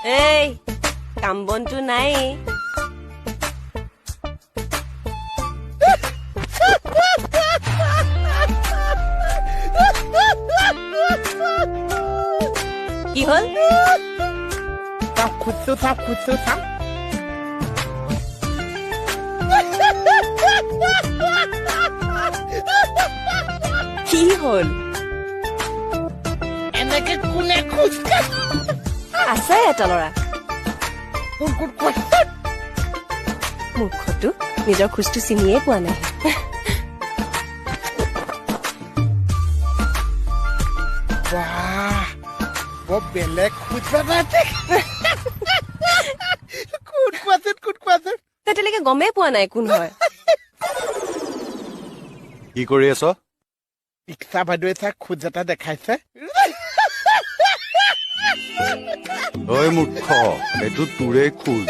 এই কাম বনটো নাই। কি হ'ল? চাওঁ খোজটো, চাওঁ খোজটো, চাওঁ। কি হ'ল? এনেকে কোনে খোজ কাঢ়ে? আছে এটা ল'ৰা। কোন কোন কোন? মূৰ্খটো, নিজৰ খোজটো চিনিয়ে পোৱা নাই। বাহ, বৰ বেলেগ খোজ বনাইছে। কোন কোৱাচোন, কোন কোৱাচোন? তেতিয়ালৈকে গমেই পোৱা নাই কোন হয়। কি কৰি আছ? ৰিক্সা বাইদেৱে চাই খোজ এটা দেখাইছে। ঐ মূৰ্খ, এইটো তোৰে খোজ।